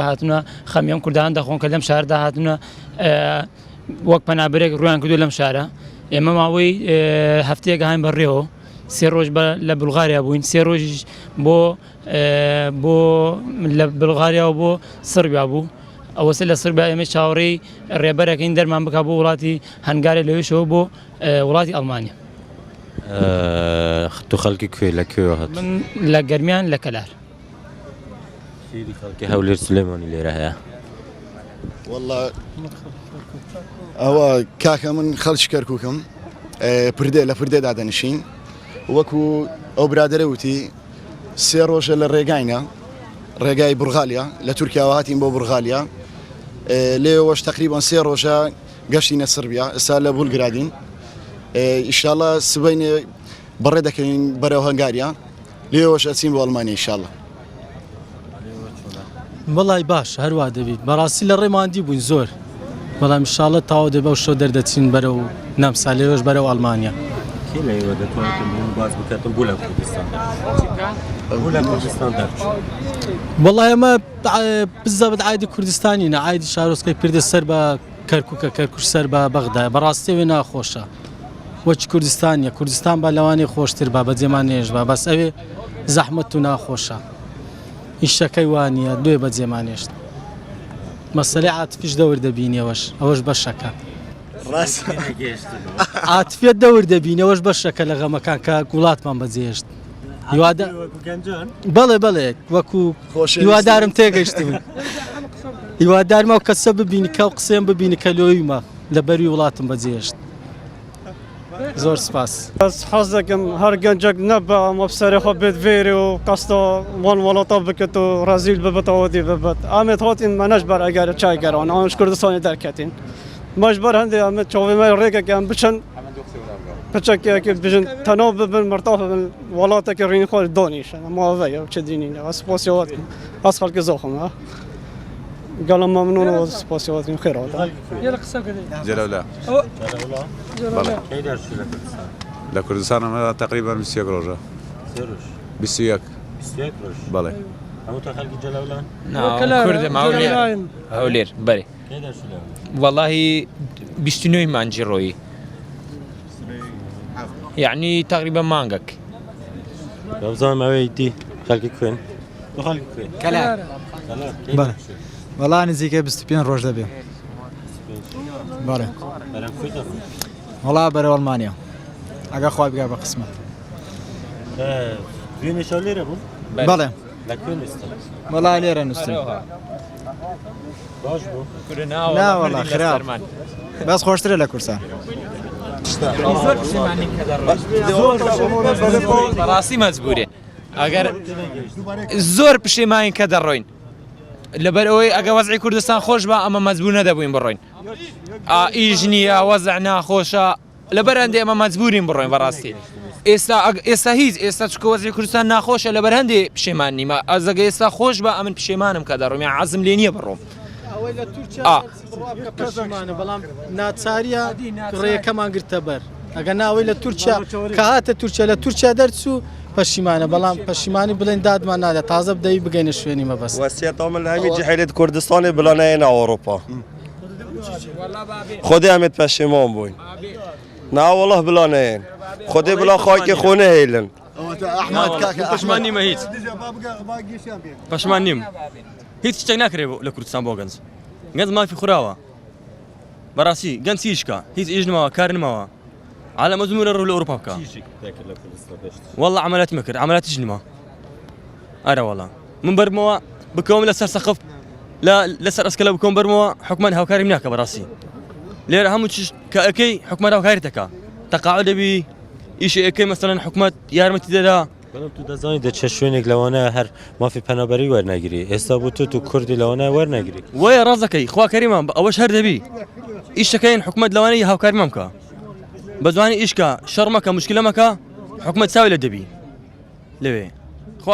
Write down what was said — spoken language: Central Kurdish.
هاتوونە خەمی ئەم کوردان دەخۆن کە لەم شاردا هاتوونە وەک پەنابەرێک ڕویان کردو لەم شارە ئێمە ماوەی هەفتەیەک هاین بەڕێەوە سێ ڕۆژ بە لە بولغاریا بووین سێ ڕۆژیش بۆ بۆ لە بلغاریاوە بۆ سربیا بوو ئەوەسە لە سربیا ئێمە چاوەڕێی ڕێبەرەکەین دەرمان بک بۆ وڵاتی هەنگارێ لەوێشەوە بۆ وڵاتی ئەڵمانیا. تو خەڵکی کوێ لە کوێوە هات؟ من لە گەرمیان لە کەلار. سێری خەڵکی هەولێر سلێمانی لێرە هەیە. والله ئەوە کاکە من خەڵکی کەرکووکم پردێ لە پردێ دادەنشین وەکو ئەو برادرە وتی سێ ڕۆژە لە ڕێگاینە ڕێگای بورغالیا لە تورکیاوە هاتین بۆ بورغالیا لێوەش تقریبان سێ ڕۆژە گەشتینە سربیا ئێستا لە بولگرادین ئیشاڵە سبینێ بەڕێ دەکەین بەرەو هەنگاریا لێوەش ئەچین بۆ ئەڵمانیا ئیشاڵە. وەڵای باش هەروا دەبیت بەڕاستی لە ڕێ ماندی بووین زۆر بەڵام ئیشاڵە تاو دەبێ ئەو شەو دەردەچین بەرەو نەمسا لێوەش بەرەو ئەڵمانیا. کێ لە ئێوە دەتوانێت بۆم باس بکاتن بۆ لە کوردستان دەرچوو؟ بۆ لە کوردستان دەرچوو؟ وەڵای ئەمە بزەبت عایدی کوردستانی نە عایدی شارۆچکەی پردێ سەر بە کەرکووکە کەرکوش سەر بە بەغدایە بەڕاستی ئەوێ ناخۆشە وەچ کوردستان نیە کوردستان با لەوانەیە خۆشتر با بەجێمان نێش با بەس ئەوێ زەحمەت و ناخۆشە ئیشەکەی وانە دوێ بەجێمان هێشت مەسەلەی عاتفیش دەور دەبینی ئەوەش ئەوەش بەشەکە عاتفیت دەور دەبینی ئەوەش بەشەکە لە غەمەکان کە وڵاتمان بەجێهێشت هیوادە بەڵێ بەڵێ وەکو هیوادارم تێگەیشتبن هیوادارم ئەو کەسە ببینی کە ئەو قسەیەم ببینی کە لۆیمە لە بەروی وڵاتم بەجێهێشت زۆر سپاس. بەس حەز دەکەم هەر گەنجەک نەبە مەبسەرێ خۆ بێت ڤێرێ و قەستا وان وڵاتا بکەت و ڕەزیل ببێتەوە دی ببێت ئامێت هاتین مە نەش بەر ئەگەر چای گەران ئەوش کوردستانی دەرکەتین مەش بەر هەندێ ئەمە چاوێ مە ڕێگەکەم بچن پچەکێک بژن تەناو ببن مرتاح ببن وڵاتێکی ڕین خۆ دانیشن ماوەیە چ دینی سپاسیەوە ئەس خەڵکی زۆخم گەڵم مەمنون و سپاسیەوە خێرەوە جەلەولا بەڵێ لە کوردستان ئەمە تقریبا 21 ڕۆژە 21 بەڵێ کوردم هەولێر هەولێر بەرێ وەڵاهی 29 مانجی ڕۆیی یعنی تقریبا مانگەک بزانم ئەوەی دی خەڵکی کوێن کەلار بەڵێ وەڵا نزیکە 25 ڕۆژ دەبێ بەڵێ وەڵا بەرەو ئەڵمانیا ئەگە خوا بگا بە قسمەت دوێنێ شەو لێرە بوون بەڵێ وەڵا لێرە نووسن باش بوو ناوەڵا خراپ بەس خۆشترە لە کورسان بەڕاستی مەجبورێ ئەگەر زۆر پشیمانین کە دەڕۆین لەبەر ئەوەی ئەگە وەزعی کوردستان خۆش بە ئەمە مەجبور نەدەبووین بڕۆین ئیش نییە وەزع ناخۆشە لەبەر هەندێ ئەمە مەجبورین بڕۆین بەڕاستی ئێستا ئێستا هیچ ئێستا چکە وەزعی کوردستان ناخۆشە لەبەر هەندێ پشێمان نیمە ئەزەگە ئێستا خۆش بە ئەمن پشێمانم کە دەڕۆم یان عەزم لێ نییە بڕۆم بەڵام ناچاریە ڕێیەکەمان گرتە بەر ئەگە ناوەی لە تورکیا کە هاتە تورکیا لە تورکیا دەرچوو پەشیمانە بەڵام پەشیمانی بڵێن دادمان نادە تازە بدەی بگەینە شوێنی مەبەست وەسیەتا من لە هەمی جحێلێت کوردستانێ بلا نەیەنە ئەوروپا خودێ ئەمێت پەشیمان بووین ناوەڵه بلا نەیەن خودێ بلا خاکی خۆ نەهێلن پەشمان نیمە هیچ پەشمان نیم هیچ شتێک ناکرێ لە کوردستان بۆ گەنج گەنج مافی خوراوە بەڕاستی گەنج هیچکە هیچ ئیش نماوە کار نماوە عالە مەزمورە ڕوو لە ئەوروپا بکە والله عملات مەکرد عملاتیش نما ئەرە وەڵا من بەرمەوە بکەوم لەسەر سەقف لە لەسەر ئەسکەلە بکەم بەرمەوە حکومان هاوکاریم ناکە بەڕاستی لێرە هەموو چش کە ئەەکەی حکومەت هاوکاری دەکا تەقاعد دەبی ئیشی ئەەکەی مەسەلەن حکومەت یارمەتی دەدا بەڵام تو دەزانی دەچێ شوێنێک لەوانەیە هەر مافی پەنابەری وەرنەگری ئێستا بۆ تۆ تو کوردی لەوانەیە وەرنەگری وایە ڕاست دەکەی خوا کەریمە ئەوەش هەر دەبی ئیشەکەین حکومەت لەوانەیە هاوکاریمان بکە بە جوانی ئیشکە شەڕ مەکە مشکلە مەکە حکومەت چاوی لە دەبی لەوێ خوا.